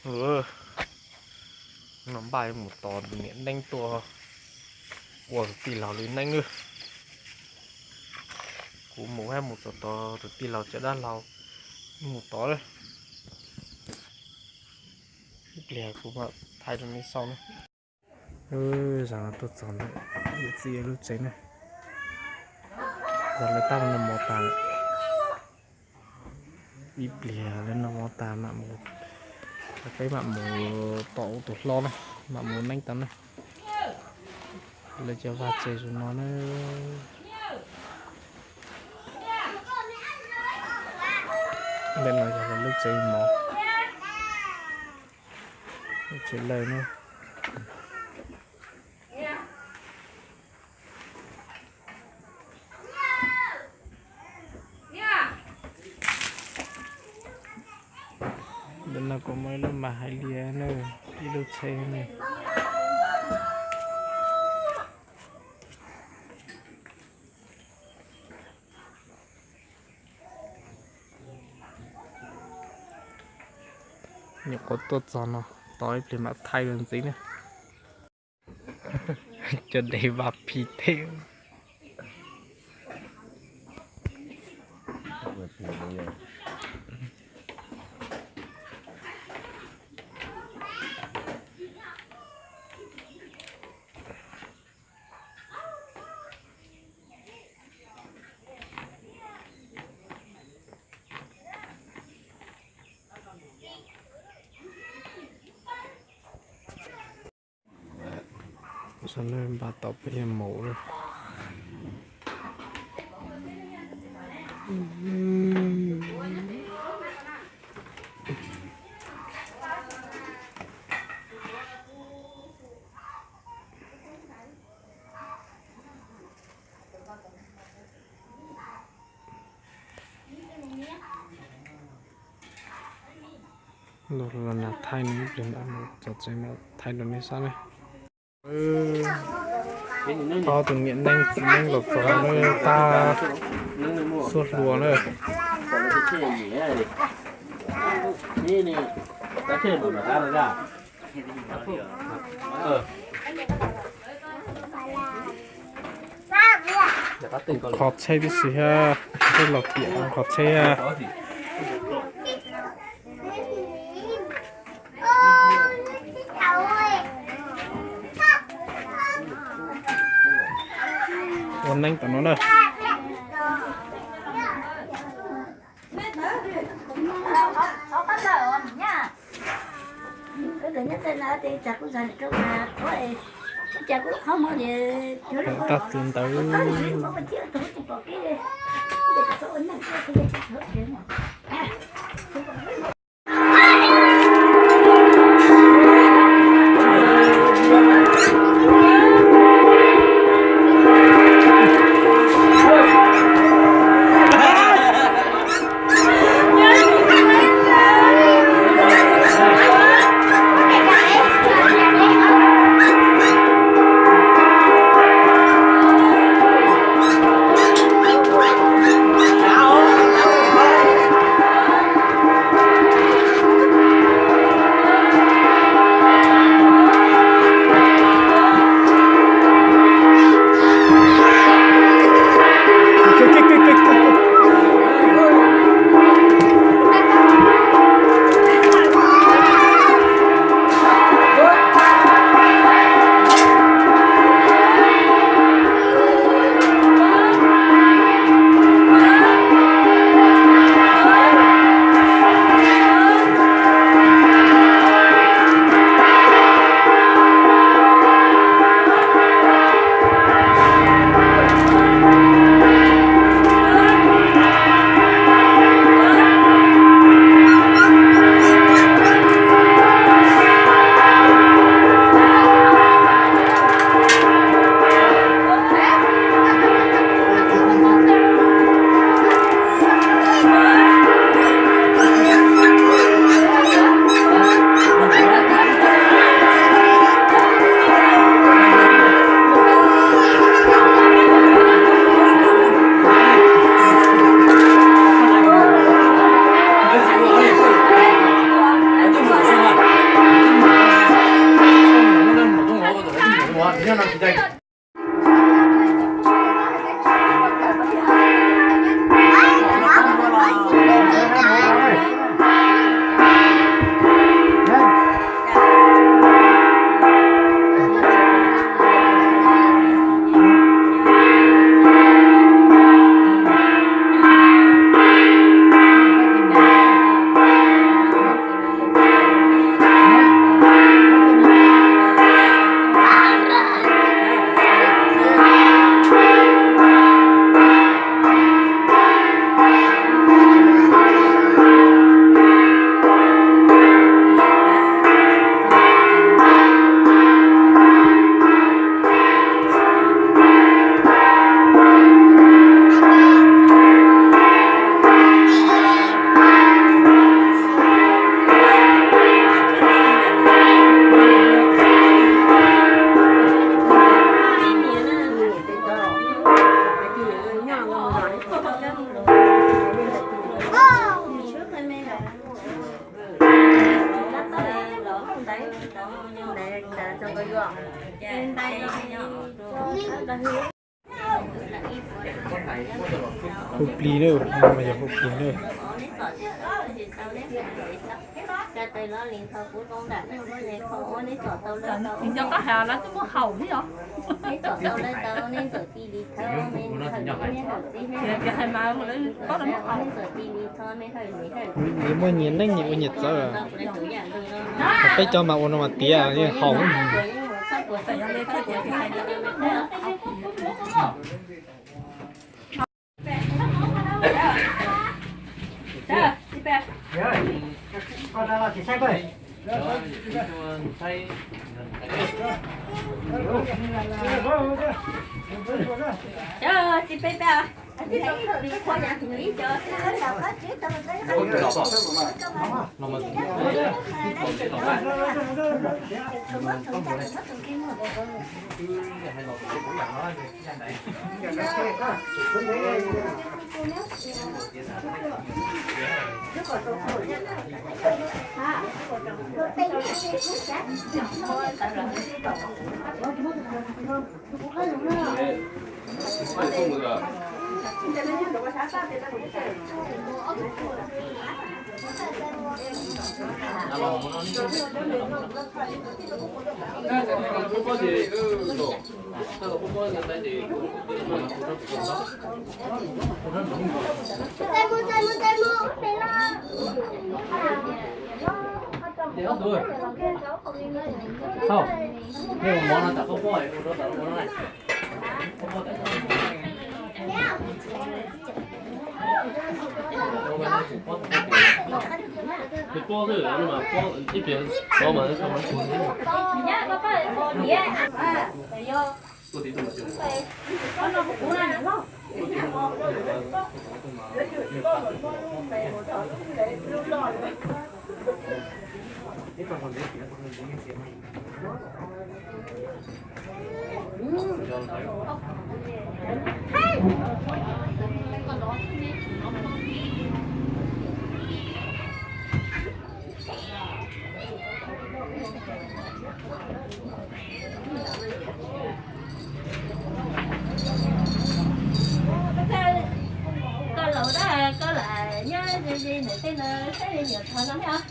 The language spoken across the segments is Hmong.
Lawm, no npaj yuav mus tos tus niam neeb tuaj ua tus tij laug li neeb. Kuv mus hab mus txog tod tus tij laug cov dab laug mus tod lawm. Ib pliag kuv mam thaij rau nej saib na. Zaum no tuaj txog ntawm yawm txiv lub tsev na. Yog lawv tab tom noj mov tas. Ib pliag lawv noj mov tas mam mus, peb mam mus tom tus hlob na, mam mus neeb tod na. Lawv cov vaj tsev zaum no na. Ntawm no yog lawv lub tsev mov, lub tsev lawj na. Ntawm no kuj muaj ib lub mas hais li na, ib lub tsheb na. Nyuam qhuav tuaj txog no, tos ib pliag mam thaij dua ntxiv na. Cov dev vaj phim thiab. Saum no npaj tau peb yog mus lawm. Los nag thaij no ib pliag ntawd txog tsev mam thaij rau nej saib ne. Ob tug niam neeb txiv neeb los txog na, tab suab hluas na. Qhov tsheb tib si thiab, peb los tiam qhov tsheb. Ua neeb tom no na. Tag txiv ntawd. Hu plig na, mas yog hu plig na. Ces hais mas lawv paub rau lub qhov. Nws muaj nyias neej nyias ua nyias txawv. Peb cov mas ua no mas tiav haum. Koj laus tab koj lam nyob ze ze ntawm tej ntawd saib me nyuam thav no thiab.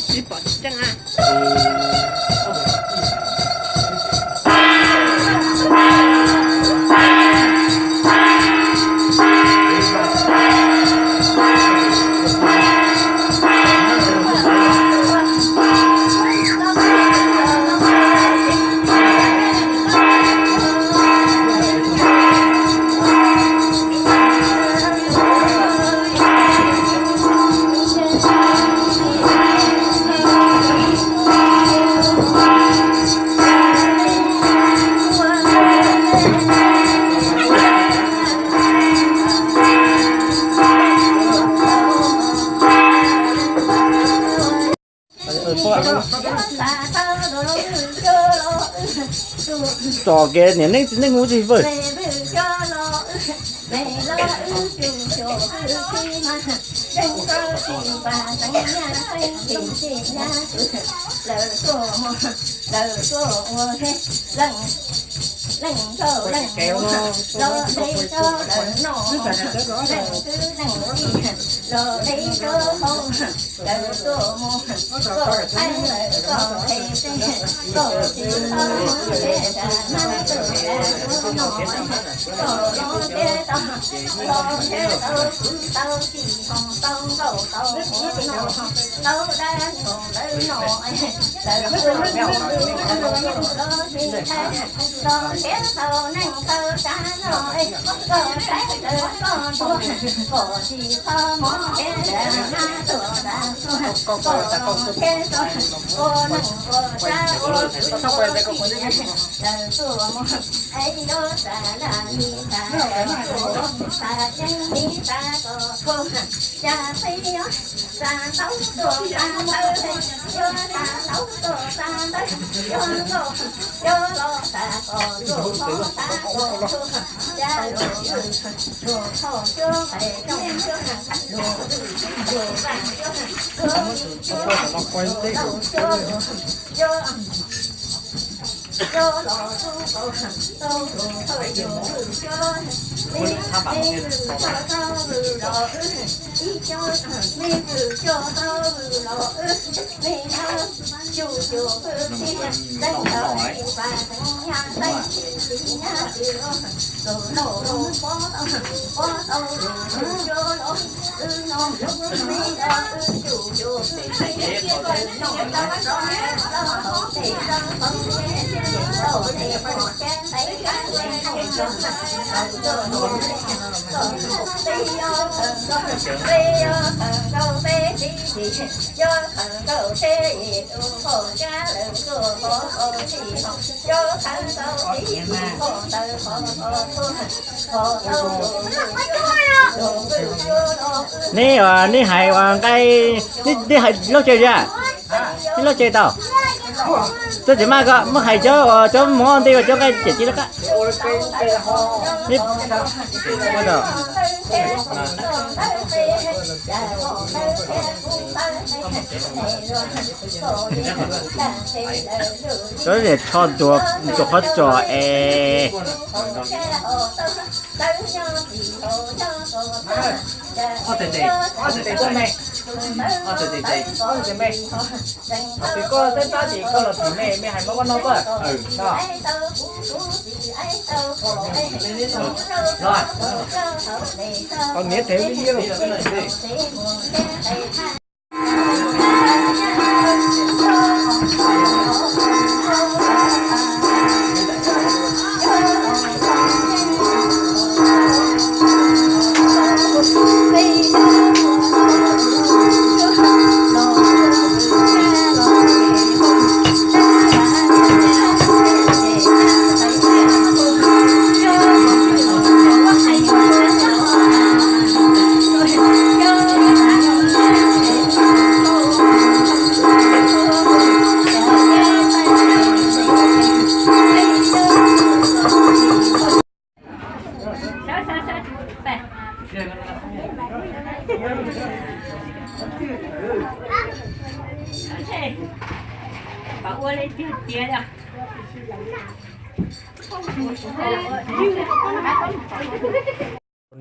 Tsis pom tsis tseeb a. Tso kev niam neej txiv neej mus tsis vwj. Neb, neb hais ua nqaij, neb hais lub tsev a? Neb lub tsev tau? Txoj txiv maj ko muab hais cov, cov Hmoob ntej ua cov nqaij cem ci lawm qab. Cov niam tsho ntxuag qhov tsos es. Tau niam tes li los.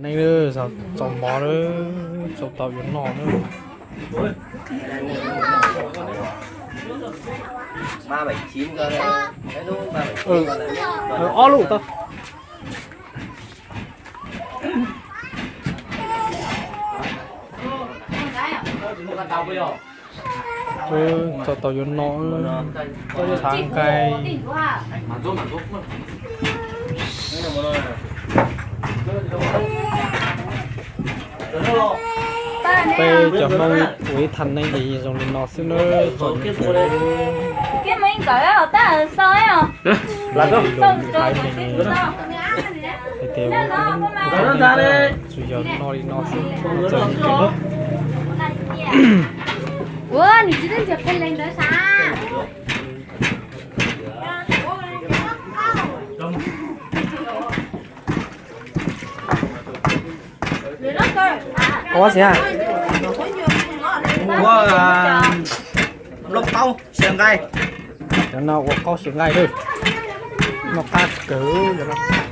Neeg, txaus mov lawm, txaus tau yuav noj lawm. Ob lub tau. Txaus tau yuav noj, txav nqaij. Peb cov Hmoob ua ib thaj neeb es zoo li no xwb nawb, txom nyem. Hais tias ua thaj neeb txhua yog noj li no xwb, txom nyem kawg. Ua nws tsis teb ntiag qhia leej ntawd sas. Ua xia, ua nplooj qaub xyaw nqaij. Cov no ua qaub xyaw nqaij lawm, noj qab kawg.